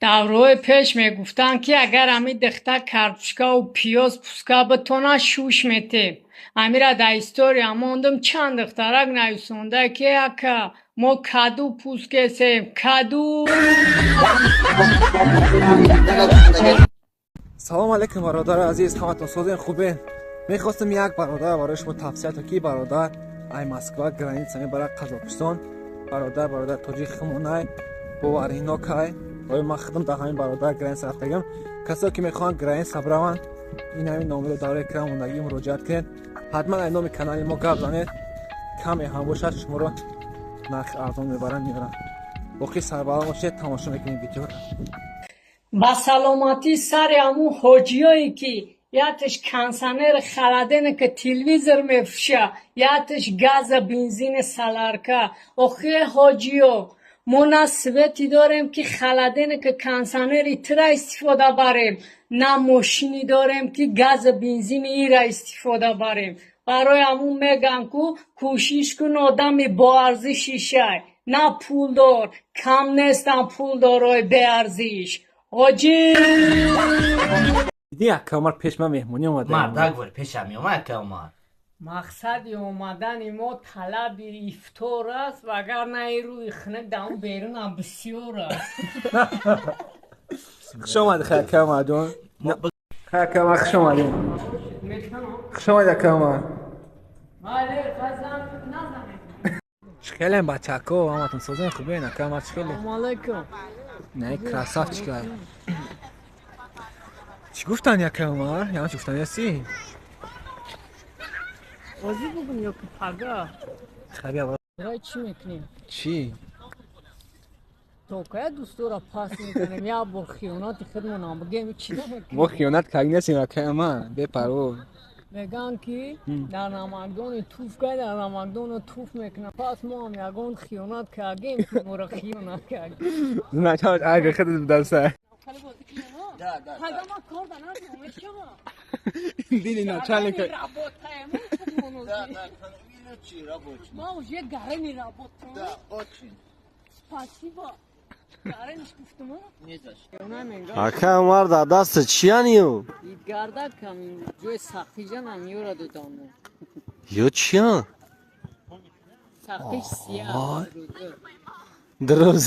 Давраҳои пеш мегуфтанд, ки агар ҳамин духтар картошкаву пиёз пуска битонад, шӯш метем. Ҳамира дар история мондум, чанд духтарак нависонда, ки ака, мо каду пускесем, каду. Салом алейкум, бародари азиз, ҳаматон созен, хубен? Мехостам як бародар барои шумо тавсия то, ки бародар ай Москва граница мебарад Қазоқистон. Бародар тоҷик химонай, боваринокай. Ои ман худам дар ҳамин бародар граница рафтагам. Касое ки мехоҳанд граница бираванд, ин ҳамин номеро дар экран мондагӣ, муроҷиат кунед. Ҳатман ай номи канали мо гап занед, каме ҳам бошад, шуморо нархи арзон мебаранд, меоранд. Боқӣ сарбаланд бошед, тамошо мекунем видеоро. Ба саломатии сари ҳамун ҳоҷиёе, ки якташ кондиционер, холодильник, телевизор мефурӯша, якташ газа, бензини, солярка. Охи, ҳоҷиё, мо на свет и дорем, ки холодильник, кондиционери тура истифода барем, на мошине дорем, ки газа, бензини ира истифода барем. Барои ҳамун мегӯям, ку кӯшиш кун, одами боарзиши шай, на пулдор. Кам нестам пулдорои беарзиш, ҳоҷӣ. Диди, ака Умар пеш ман меҳмонӣ омада. Мардак вор пешам меомад, ака Умар. Мақсади омадани мо талаби ифтор аст, вагарна ин рӯи хунук дар он берунам бисёр аст. Хуш омадӣ, хай, ака Умарҷон. Хай, ака Умар, хуш омадем. Хуш омадӣ, ака Умар. Бале, қазам назанед. Чӣ хелем, бачако, ҳаматон созен, хубен? Ака Умар, чӣ хеле? Салому алайкум. Не, красавчик ай. Чӣ гуфтани, ака Умар? Яна чӣ гуфтани ҳастӣ? Бозӣ бугум ё ки пага? Хай, бия. Барои чӣ мекунем? Чӣ? То кая дӯстора пас мекунем? Як бор хиёнати худмонам бигем, чӣ намекунем? Мо хиёнат кард нестем, ака Умар, бепарво. Мегӯянд, ки дар намакдони туф кай, дар намакдону туф мекунам. Пас мо ҳам ягон хиёнат кардем, ки моро хиёнат кардем. Значит, айби худат будаса. Пага ма кор да надорам, мешава. Диди, начальника. Работаем. Ма уже гарени работаем. Да, очень. Спасибо. Гарениш гуфтум. Ака Умар, дар дастат чиянию? Гардак ҷои сахтиҷанам ёра додам. Ё чиян? Сахтиш сияҳ. Дурӯз.